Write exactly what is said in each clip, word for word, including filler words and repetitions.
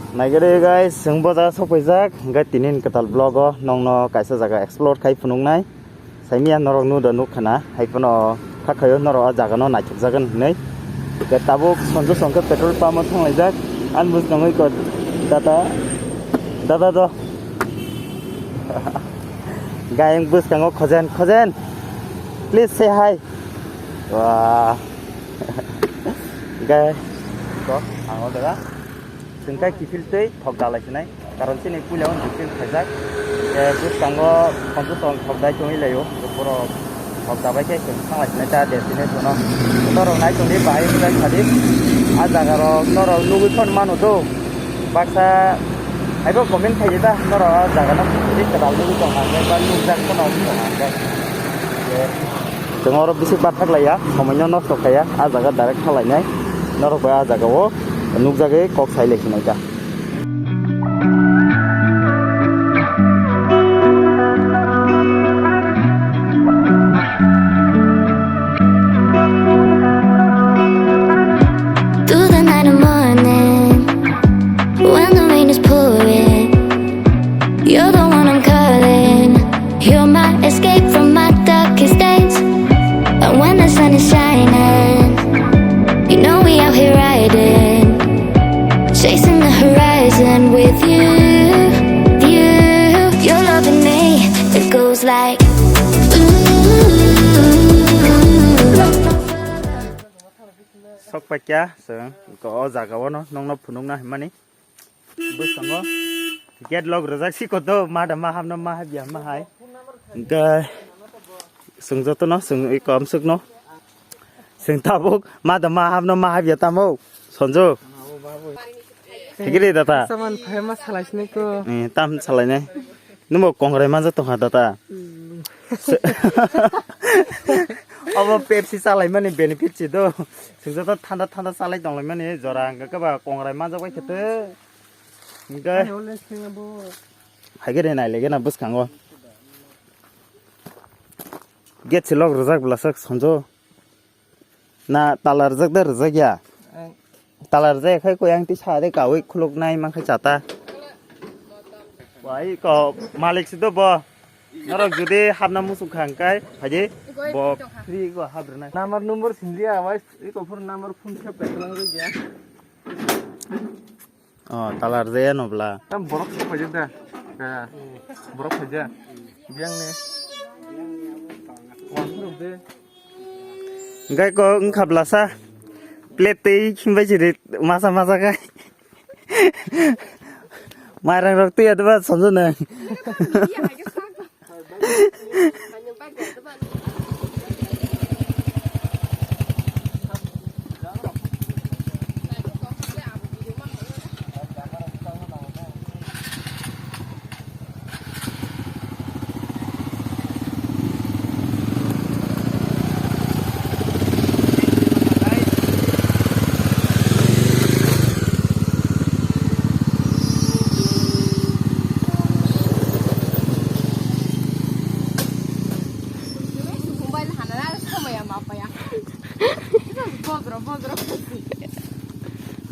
Naigari guys, chwng bo jaga sokpaijak, hwnkhe tini ni kwtal vlog o nongno kaisa jaga explore khai phunuknai. Saimia norok nu da nuk khana, hai phano kha khayo norok a jaga no naithok jagan hinwi. Hwnkhe tabuk sonjo songkhe petrol pump o thanglaijak, ani bwskango iko dada, dada do. Gayeng bwskango khojen, khojen. Please say hi. Wah. Hwnkhe ko ang o jaga. Chwng khe kiphil twi thok dalai sinai, karon chini puila o kiphil khaijak. Hwnkhe bwskango khonjo tong thok dai tongwi laio, borok thok dabai khe chwng thanglai sinai ta destination o. Norok nai tongdi bahai wngkha di, a jaga rok norok nugwi phano mano do. Baksa haibo comment khaidi ta, norok a jaga no kiphil kwtal nugwi tong hwnkhe ba nukjak phano tong hwnkhe. Chwng oro bisi bathak laiya, somoi no nosto khaiya, a jaga direct thalainai. Norok bai a jaga o nukjagwi kok sai lai sinai ta. Through the night and morning, when the rain is pouring, you're the one I'm calling. You're my escape from my darkest days. And when the sun is shining, you know we out here riding, chasing the horizon with you, you. You're loving me, it goes like, ooh. Sok paikya, chwng o jaga o no nongno phunukna himani. Bwskango gate lock rwjak si koto, ma da ma hapno ma hapya ma hai. Hwnkhe chwng jotono chwng ui kom swkno. Chwng tabuk ma da ma hapno ma hapya tamo. Sonjo. Higiri data. Saman phai ma salai sini ko. Eh, tam salai nai. Nungbo kongrai manja tongkha data. Obo Pepsi chalaimani benefit si do. Chwng joto thanda thanda chalai tonglaimani jora hwnkhe ba kongrai manjak bai khe te. Hwnkhe haikhe re nailaikhe na bwskango. Gate se lock rwjak bwlasak sonjo. Na tala rwjak da rwjak ya? Tala rwjak ya khai koi ang tisa de kawi khuluk nai man khai chata. Wai ko malik si do bo. Norok jodi hapna muchung kha hwnkhe phaidi bo free go hap rwnai. Number number sinliya wai iko phone number phone save bai kwlang rwgya. Oh, tala rwjak ya no bwla. Tam borok se phaijak da. Kaya. Borok phaijak. Biyang ni. Wan phuru de. Hwnkhe ko wngkha bwlasa. Plate tei khimbai chiri masa masa khai. Mairang rok twi adwa sonjo nang.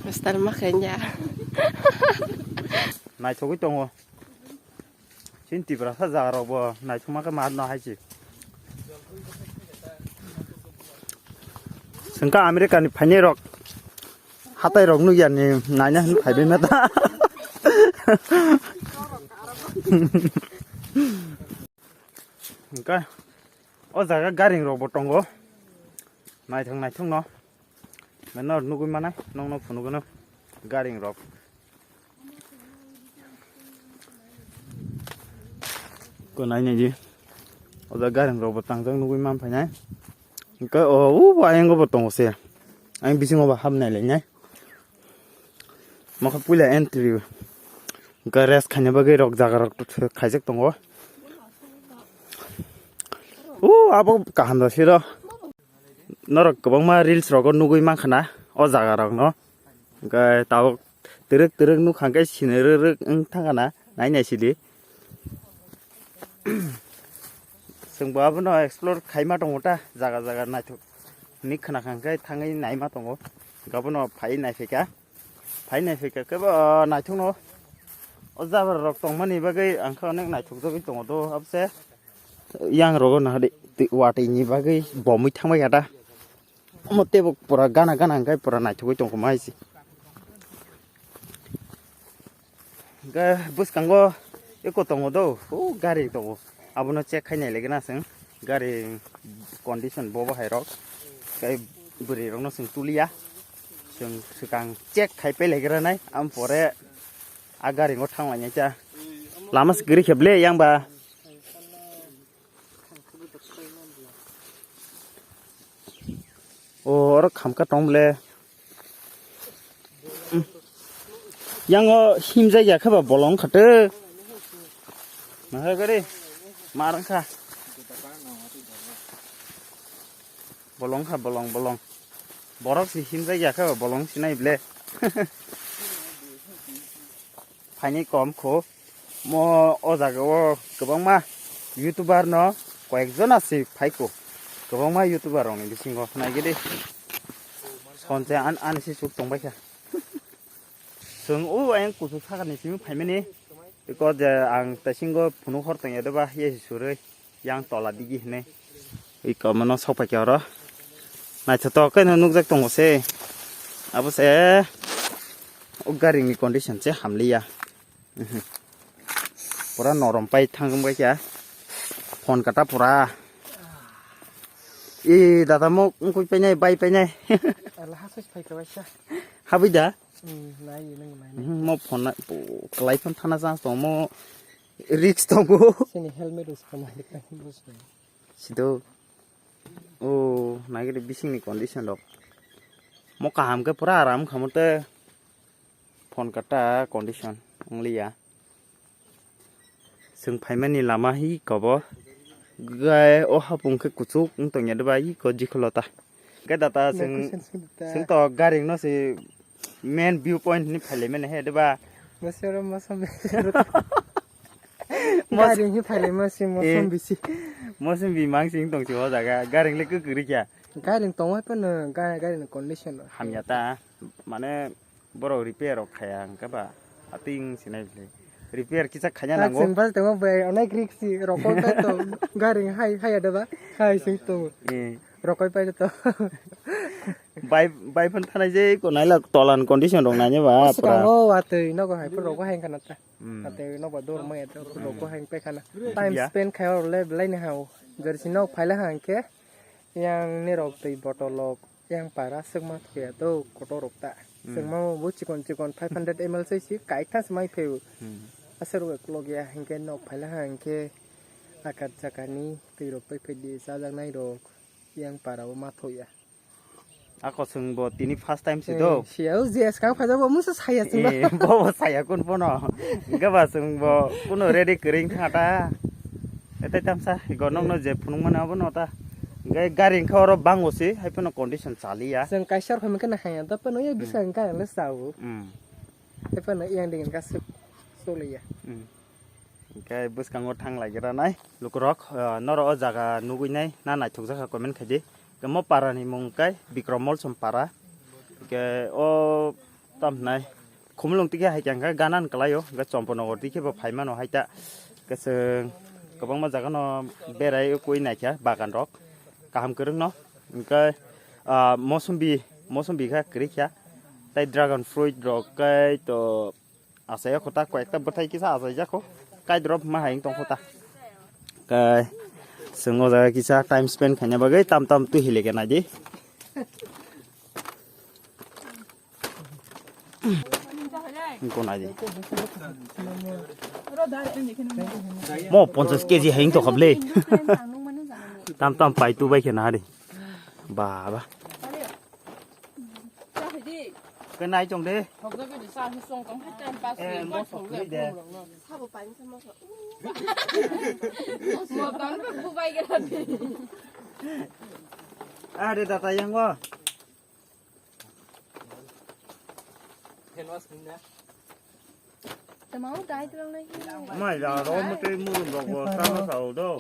Master ma kanya. Naithogwi tongo. Chini Tiprasa jaga rok bo naithokma khe ma no hai se. Sengka America ni phainai rok hatai rok nukya ni naina hin phaibai mata. Hwnkhe o jaga garing rok bo tongo. Naithok naithok no. Mano nugwi manai nongno phunugwno garing rok. Ko nai nai di. O jaga garing rok bo tangjak nugwi man phainai. Hwnkhe o u bo ayang bo tongo se. Ayang bisingo bo hap nai lai nai. Mokha puila entry. Hwnkhe rest khaina bagwi rok jaga rok khaijak tongo. U abo kaham da siro. Norok kwbangma reels rogo nugwi mankha na o jaga rokno. Hwnkhe tabuk twrwk twrwk nukha hwnkhe sinirwk wng thangkha na, nai nai sidi. Chwngbo abono explore khaima tongo ta, jaga jaga naithok hinwi khwnakha hwnkhe thangwi naima tongo. Hwnkhe abono phaiwi naiphaikha. Phainai phaikha kebo naithokno. O jabar rok tongmani bagwi ang khe onek naithokjagwi tongo do, abse. Yang rogo nahadi watwi ni bagwi bomwi thangbai kha da. Omo teibo pura gana gana hwnkhe pura naithogwi tongkha mai se. Hwnkhe bwskango eko tongo do, o gari tongo. Abono check khai nai lagi na chwng. Gari condition bobo hai rok. Tei bwrwi rokno chwng tuliya. Chwng swkang check khai pai lagi ranai. Am pore a gari ngo thang lai nai cha. Lama se gari khe ble yang ba. O, oro khamkha tong ble. Yang o himjak ya khe ba bolong kha tei. Nahar gari mar kha. Bolong kha, bolong, bolong. Borok si himjak ya khe ba bolong sinai ble. Phaini kom kho. Mo o jaga o kwbangma YouTuber no koyekjona se phaiko. Kwbangma YouTuber rokni bisingo naigidi. Sonse an, ani se chuk tongbaikha. Chwng o ayang kuchuk sakani simi phaimani. Iko je ang taisingo phunuk hor tongya deba ye surui. Yang tola digi hwnwi. Ui, komano sok paikha oro. Naithotok khe no nukjak tongo se. Abo se. O gari ni condition se hamliya. Mhm. Pura norom pai thang bai kha. Phone kata pura. E dada mo ngkui painai, bai painai. Ala hasos phaikha waisa. Habui da? Hmm, nai, nai, nai, nai. Mhm, mo phone na, po, kalai phone thana chance tongo, mo risk tongo. Sini helmet us kama de kan bus na. Sido. O, nai gede bising ni condition rok. Mo kaham khe pura aram khamo te. Phone kata condition ongliya. Chwng phaimani lama hi kobo. Gai o hapung khe kuchuk wng tongya deba i ko jikholota. Gai data chwng, chwng to garing no se main view point ni phailai mani he deba. Masoro masam bisi. Garing hi phailai masi masam bisi. Masam bi mang sing tong si o jaga. Garing le kwrwi kya. Garing tongwai pano ga-, garing condition. Hamya ta. Mane borok repair rok khaya hwnkhe ba ating sinai bwle. Repair kisa khaina nango. Chwng bas tongma bai onek rik si rokol pai to garing hai hai ada ba hai sing to. Eh. Rokoi pai to. Bai bai phan thanai je ko naila tolan condition rok nanya ba. Swkang pura. O watwi nogo hai pura rokoi hai khana ta. Hmm. Watwi nogo dor mai to rokoi hai pai khana. Time spend khai or le belai ni ha o. Jor si nok phaila hangke yang ni rok twi botol rok. Yang para swkma thuya to kotor rok ta. Hmm. Swkma bo chikon chikon five hundred M L sai si kaitha swmai pheo. Hmm. Aswk rok logya hinkhe nok phaila ha hinkhe akat chakani twi rok pai phai di chajaknai rok yang para o ma thoya. Ako chwng bo tini first time si do. Siya o je skang phaida bo musa saya chwng. Eh, bo bo saya kun bono. Hinkhe ba chwng bo kuno ready kwrwi thangata. Etai tamsa go nokno je phunuk mano abono ta. Hinkhe gari hinkhe oro bango se, hai phano condition chaliya. Chwng kaisa rok phaimani khe nahaya, da phano ya bisa hinkhe ang le chao. Hmm. Hai phano yang ding hinkhe aswk choliya. Hmm. Hinkhe bwskango thang lai gra nai lukurok, ah, norok o jaga nugui nai na naithok jakha comment khai di. Hinkhe mo para ni mung khe Bikrom Molsom para. Hinkhe o tam hinai Khumulwng twi khe hai khe hwnkhe Ganan kwlaio, hwnkhe Chomponogor twi khe bo phai mano hai ta. Hwnkhe chwng kwbangma jaga no berai kwi naikha bagan rok kaham kwrwng no. Hwnkhe, ah, mosombi, mosombi khe kwrwi kha. Tai dragon fruit rok khe to achai ya kho ta, koi ekta bwthai kisa achai jak kho. Kai drop ma hai wng tong kho ta. Hwnkhe chwng o jaga kisa time spend khaina bagwi tam tam twi hili khe nai di. Wngkha nai di. Mo ponchas keji hai wngtokha bwle. Tam tam pai tu bai khe nahari. Baba. Khe nai chong de. Eh, mo sok ni de. Are data yang go. Mai da ro mo tei murum rok bo tamo sao do.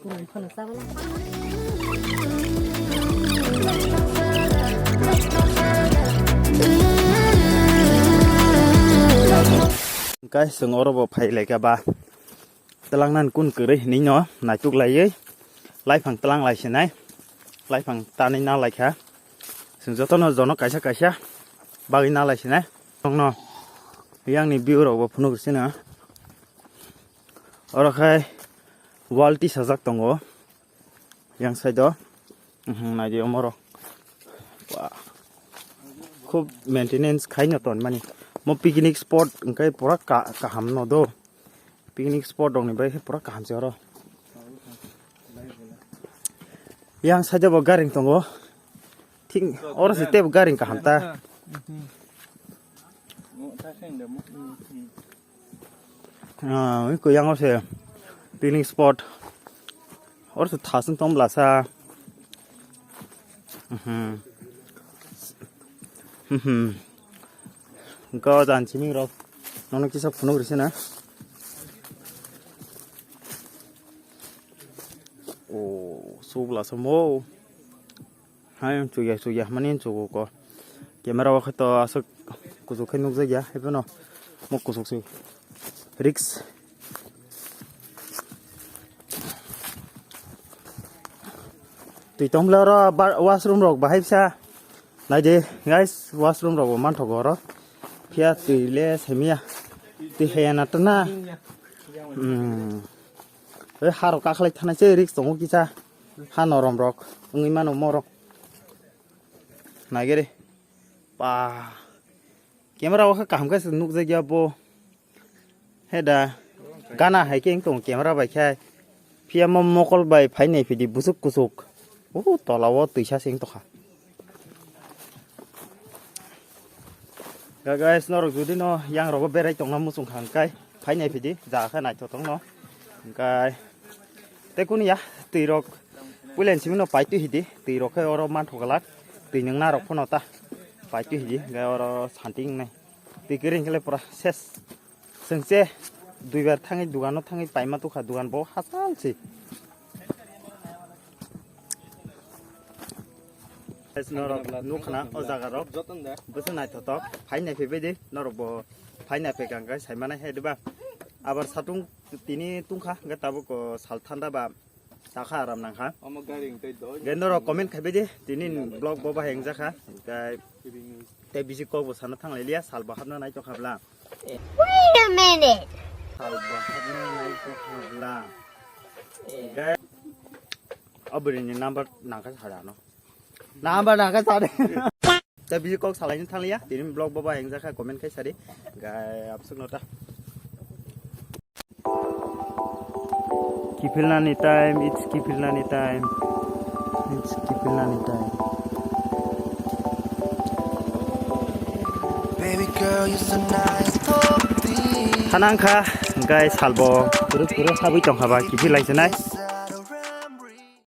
Purun phano chabala. Guys, chwng oro bo phai lai kha ba. Twlangnani kun kwrwi hinwi no naituk laiwi. Laiphang twlang lai sinai. Laiphang tanwi na lai kha. Chwng jotono jono kaisa kaisa bagwi na lai sinai. Tongno yang ni view rok bo phunuk sino. Oro khai wall tisajak tongo. Yang side o. Mhm, naidi omoro. Wah. Khub maintenance khaino ton mani. Mo picnic spot hwnkhe pura ka-, kaham no do. Picnic spot rokni bai khe pura kaham se oro. Yang side o bo garing tongo. Thik oro se tebo garing kaham ta. Ah, iko yang o se picnic spot. Oro se thasung tong blasa. Mhm. Mhm. Go jan chiming rok. Nono kisa phunuk risi na. O, subla samo. Hai, chukya, chukya, mani chugo ko. Camera o khe to aswk kuchuk khe nukjakya, haiphano mo kuchuk se. Risk. Twi tongmle oro ba-, washroom rok bahai bwsa. Naidi, guys, washroom rok bo manthogo oro. Phiya twi le semiya. Twi haya na tana. Hmm. Oi harok kakhlai thanai se risk tongo kisa. Ha norom rok. Wngwi mano morok. Naigere. Pa. Camera o khe kaham khe se nukjakya bo. He da. Gana hai khe wng tongo camera bai khe. Phiya mo mokol bai phai nai phidi busuk kusuk. O tola o twisa se wng tongkha. Ga guys, norok jodi no yang rogo berai tongna muchung kha hwnkhe phai nai phidi jaga khe naithotok no. Hwnkhe tei kunu ya twi rok puilen simi no pai twi hidi twi rok khe oro manthoglak twi nwng narok phano ta pai twi hidi hwnkhe oro santi wngnai twi kwrwi hwnkhe le pura ses. Chwng se duibar thangwi dugano thangwi paima tukha, dugan bo hachal se. Guys, norok nukha na o jaga rok. Bwswk naithotok. Phai nai phaibai di norok bo phai nai phai kha hwnkhe sai manai hai diba. Abar satung tini tungkha hwnkhe tabuk o sal thanda ba. Takha aram nangkha. Omo gari wng tei doi. Gendoro comment khaibai di. Tini vlog bo bahai wngjakha. Tei, tei bisi kok bo sana thanglai liya. Sal bo hapna nai tokha bla. Wait a minute. Sal bo hapna nai tokha bla. Tei abri ni number nangkha sada no. Number nangkha sada. Tei bisi kok salaini thangliya, tini vlog bo bahai wngjakha, comment khai sadi. Gai absuk nota. Kiphilnani time, it's kiphilnani time. It's kiphilnani time. Baby girl, you're so nice, talk to me. Thanangkha, guys, salbo. Kuru kuru habwi tongkha ba, kiphil lai sinai.